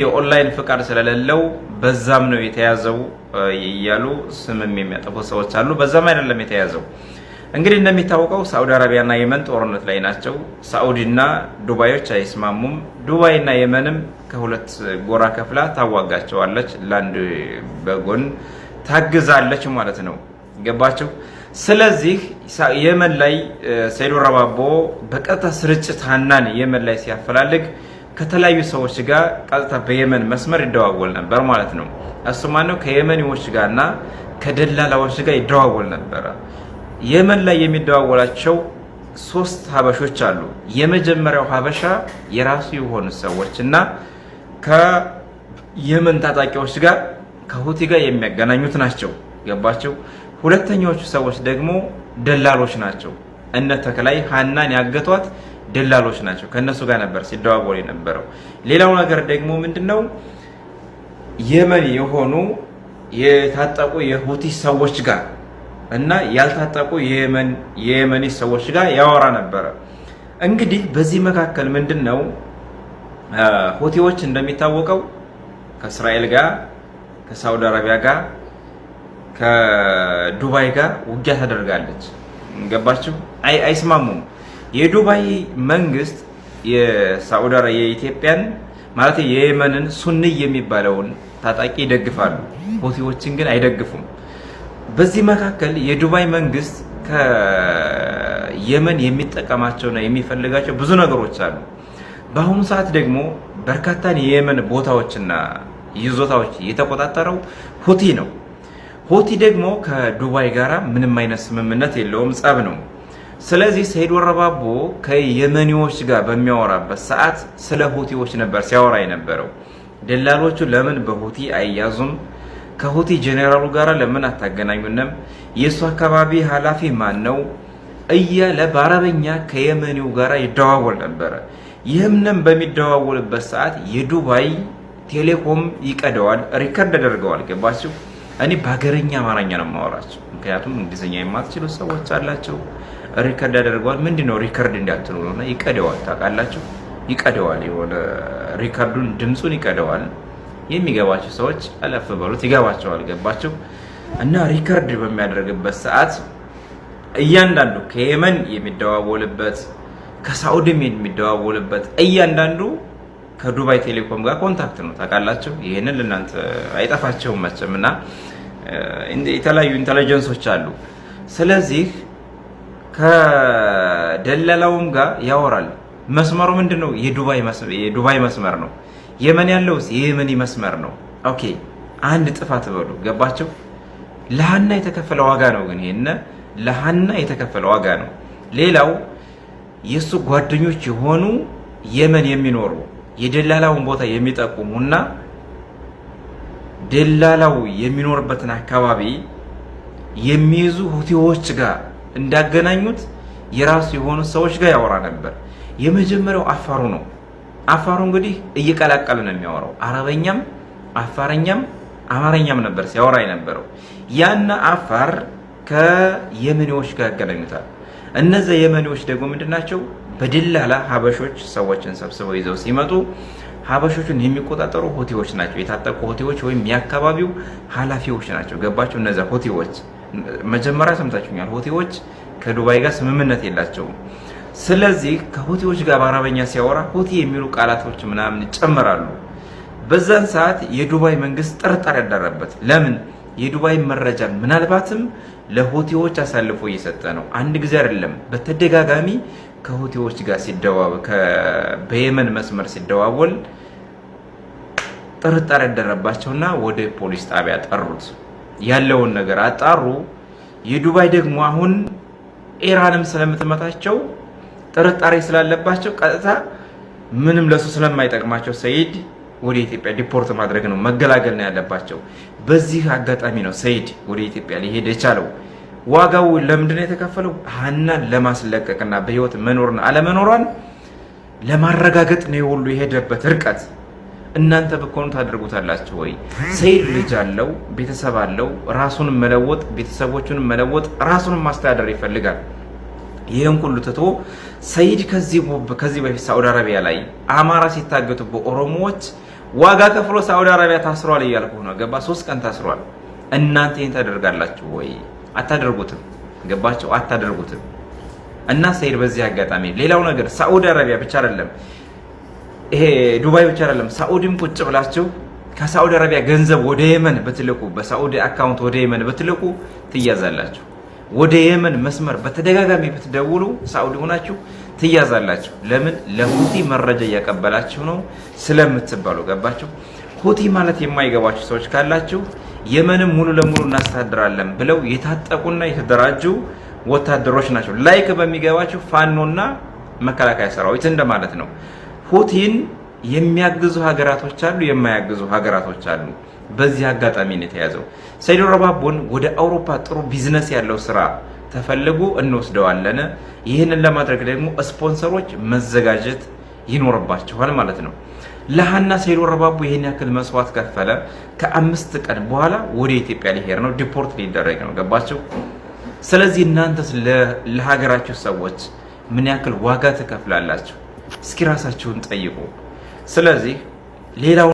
የኦንላይን ፍቃድ ስለሌለው በዛም ነው የተያዘው እያሉ ስምም የሚያጠፉ ሰዎች አሉ። በዛም አይደለም የተያዘው። እንግዲህ እንደሚታወቀው ሳዑዲ አረቢያና የመን ጦርነት ላይ ናቸው። ሳዑዲና ዱባዮች አይስማሙም። ዱባይና የመንም ከሁለት ጎራ ከፍላ ታዋጋቸዋለች። ለአንድ በጎን ታግዛለች ማለት ነው። ገባቸው። ስለዚህ የመን ላይ ሰይድ ወረባቦ በቀጥታ ስርጭት ሀናን የመን ላይ ሲያፈላልግ ከተለያዩ ሰዎች ጋር ቀጥታ በየመን መስመር ይደዋወል ነበር ማለት ነው። እሱ ማነው? ከየመኒዎች ጋርና ከደላላዎች ጋር ይደዋወል ነበረ። የመን ላይ የሚደዋወላቸው ሶስት ሀበሾች አሉ። የመጀመሪያው ሀበሻ የራሱ የሆኑ ሰዎች እና ከየመን ታጣቂዎች ጋር ከሁቲ ጋር የሚያገናኙት ናቸው። ገባቸው። ሁለተኛዎቹ ሰዎች ደግሞ ደላሎች ናቸው። እነ ተክላይ ሀናን ያገቷት ደላሎች ናቸው። ከእነሱ ጋር ነበር ሲደዋወል የነበረው። ሌላው ነገር ደግሞ ምንድነው የመን የሆኑ የታጠቁ የሁቲ ሰዎች ጋር እና ያልታጠቁ የየመኒ ሰዎች ጋር ያወራ ነበረ። እንግዲህ በዚህ መካከል ምንድን ነው ሁቲዎች እንደሚታወቀው ከእስራኤል ጋር፣ ከሳውዲ አረቢያ ጋር፣ ከዱባይ ጋር ውጊያ ታደርጋለች። ገባችሁ? አይስማሙም። የዱባይ መንግስት የሳዑዲ የኢትዮጵያን ማለት የየመንን ሱኒ የሚባለውን ታጣቂ ይደግፋሉ፣ ሁቲዎችን ግን አይደግፉም። በዚህ መካከል የዱባይ መንግስት ከየመን የሚጠቀማቸውና የሚፈልጋቸው ብዙ ነገሮች አሉ። በአሁኑ ሰዓት ደግሞ በርካታን የየመን ቦታዎችና ይዞታዎች የተቆጣጠረው ሁቲ ነው። ሁቲ ደግሞ ከዱባይ ጋር ምንም አይነት ስምምነት የለውም፣ ጸብ ነው። ስለዚህ ሰይድ ወረባቦ ከየመኒዎች ጋር በሚያወራበት ሰዓት ስለ ሁቲዎች ነበር ሲያወራ የነበረው። ደላሎቹ ለምን በሁቲ አይያዙም? ከሁቲ ጄኔራሉ ጋር ለምን አታገናኙንም? የእሱ አካባቢ ኃላፊ ማን ነው? እያለ በአረበኛ ከየመኒው ጋር ይደዋወል ነበረ። ይህምንም በሚደዋወልበት ሰዓት የዱባይ ቴሌኮም ይቀደዋል፣ record ያደርገዋል። ገባችሁ? እኔ በሀገረኛ አማርኛ ነው የማወራቸው፣ ምክንያቱም እንግሊዝኛ የማትችሉ ሰዎች አላቸው። record ያደርገዋል። ምንድን ነው record እንዳትሉ ነው። ይቀደዋል፣ ታውቃላችሁ፣ ይቀደዋል። የሆነ record ኡን ድምፁን ይቀደዋል። የሚገባቸው ሰዎች አለፍ በሉት ይገባቸዋል። ገባቸው እና record በሚያደርግበት ሰዓት እያንዳንዱ ከየመን የሚደዋወልበት ከሳዑዲም የሚደዋወልበት እያንዳንዱ ከዱባይ ቴሌኮም ጋር contact ነው። ታውቃላችሁ፣ ይህንን ለእናንተ አይጠፋቸውም መቼም እና የተለያዩ intelligence ኦች አሉ። ስለዚህ ከደለላውም ጋር ያወራል። መስመሩ ምንድን ነው? የዱባይ መስመር ነው። የመን ያለውስ የየመኒ መስመር ነው። Okay አንድ ጥፋት በሉ ገባቸው። ለሀና የተከፈለ ዋጋ ነው። ግን ይሄን ለሀና የተከፈለ ዋጋ ነው። ሌላው የእሱ ጓደኞች የሆኑ የመን የሚኖሩ የደላላውን ቦታ የሚጠቁሙና ደላላው የሚኖርበትን አካባቢ የሚይዙ ሁቲዎች ጋር እንዳገናኙት የራሱ የሆኑ ሰዎች ጋር ያወራ ነበር። የመጀመሪያው አፋሩ ነው። አፋሩ እንግዲህ እየቀላቀለ ነው የሚያወራው። አረበኛም አፋረኛም አማርኛም ነበር ሲያወራ የነበረው። ያን አፋር ከየመኔዎች ጋር ያገናኙታል። እነዚያ የመኔዎች ደግሞ ምንድን ናቸው? በደላላ ሀበሾች ሰዎችን ሰብስበው ይዘው ሲመጡ ሀበሾቹን የሚቆጣጠሩ ሁቲዎች ናቸው። የታጠቁ ሁቲዎች ወይም የአካባቢው ኃላፊዎች ናቸው። ገባቸው? እነዚያ ሁቲዎች መጀመሪያ ሰምታችሁኛል። ሁቲዎች ከዱባይ ጋር ስምምነት የላቸውም። ስለዚህ ከሁቲዎች ጋር በአረበኛ ሲያወራ ሁቲ የሚሉ ቃላቶች ምናምን ይጨመራሉ። በዛን ሰዓት የዱባይ መንግስት ጥርጣሬ ያደረበት ለምን የዱባይ መረጃ ምናልባትም ለሁቲዎች አሳልፎ እየሰጠ ነው። አንድ ጊዜ አይደለም፣ በተደጋጋሚ ከሁቲዎች ጋር በየመን መስመር ሲደዋወል ጥርጣሬ ያደረባቸውና ወደ ፖሊስ ጣቢያ ጠሩት። ያለውን ነገር አጣሩ። የዱባይ ደግሞ አሁን ኢራንም ስለምትመታቸው ጥርጣሬ ስላለባቸው ቀጥታ ምንም ለሱ ስለማይጠቅማቸው ሰይድ ወደ ኢትዮጵያ deport ማድረግ ነው መገላገል ነው ያለባቸው። በዚህ አጋጣሚ ነው ሰይድ ወደ ኢትዮጵያ ሊሄድ የቻለው። ዋጋው ለምንድን ነው የተከፈለው? ሀናን ለማስለቀቅና በህይወት መኖርና አለመኖሯን ለማረጋገጥ ነው የሁሉ የሄደበት ርቀት። እናንተ ብትሆኑ ታደርጉታላችሁ ወይ? ሰይድ ልጅ አለው፣ ቤተሰብ አለው። ራሱን መለወጥ፣ ቤተሰቦቹን መለወጥ፣ ራሱን ማስተዳደር ይፈልጋል። ይህን ሁሉ ትቶ ሰይድ ከዚህ በፊት ሳዑዲ አረቢያ ላይ አማራ ሲታገቱ በኦሮሞዎች ዋጋ ከፍሎ ሳዑዲ አረቢያ ታስሯል እያልኩ ነው። ገባ? 3 ቀን ታስሯል። እናንተ ይህን ታደርጋላችሁ ወይ? አታደርጉትም። ገባችሁ? አታደርጉትም። እና ሰይድ በዚህ አጋጣሚ ሌላው ነገር ሳዑዲ አረቢያ ብቻ አይደለም፣ ይሄ ዱባይ ብቻ አይደለም፣ ሳዑዲም ቁጭ ብላችሁ ከሳዑዲ አረቢያ ገንዘብ ወደ የመን ብትልኩ፣ በሳዑዲ account ወደ የመን ብትልኩ ትያዛላችሁ። ወደ የመን መስመር በተደጋጋሚ ብትደውሉ ሳዑዲ ሆናችሁ ትያዛላችሁ። ለምን? ለሁቲ መረጃ እያቀበላችሁ ነው ስለምትባሉ። ገባችሁ? ሁቲ ማለት የማይገባችሁ ሰዎች ካላችሁ የመንም ሙሉ ለሙሉ እናስተዳድራለን ብለው የታጠቁና የተደራጁ ወታደሮች ናቸው። Like በሚገባችሁ ፋኖና መከላከያ ሰራዊት እንደማለት ነው። ሁቲን የሚያግዙ ሀገራቶች አሉ፣ የማያግዙ ሀገራቶች አሉ። በዚህ አጋጣሚ ነው የተያዘው። ሰይዶ ረባቦን ወደ አውሮፓ ጥሩ ቢዝነስ ያለው ስራ ተፈልጎ እንወስደዋለን። ይህንን ለማድረግ ደግሞ ስፖንሰሮች መዘጋጀት ይኖርባቸዋል ማለት ነው። ለሀና ሰይዶ ረባቦ ይህን ያክል መስዋዕት ከፈለ። ከ5 ቀን በኋላ ወደ ኢትዮጵያ ሊሄድ ነው፣ deport ሊደረግ ነው። ገባችሁ? ስለዚህ እናንተስ ለሀገራችሁ ሰዎች ምን ያክል ዋጋ ትከፍላላችሁ? እስኪ ራሳችሁን ጠይቁ። ስለዚህ ሌላው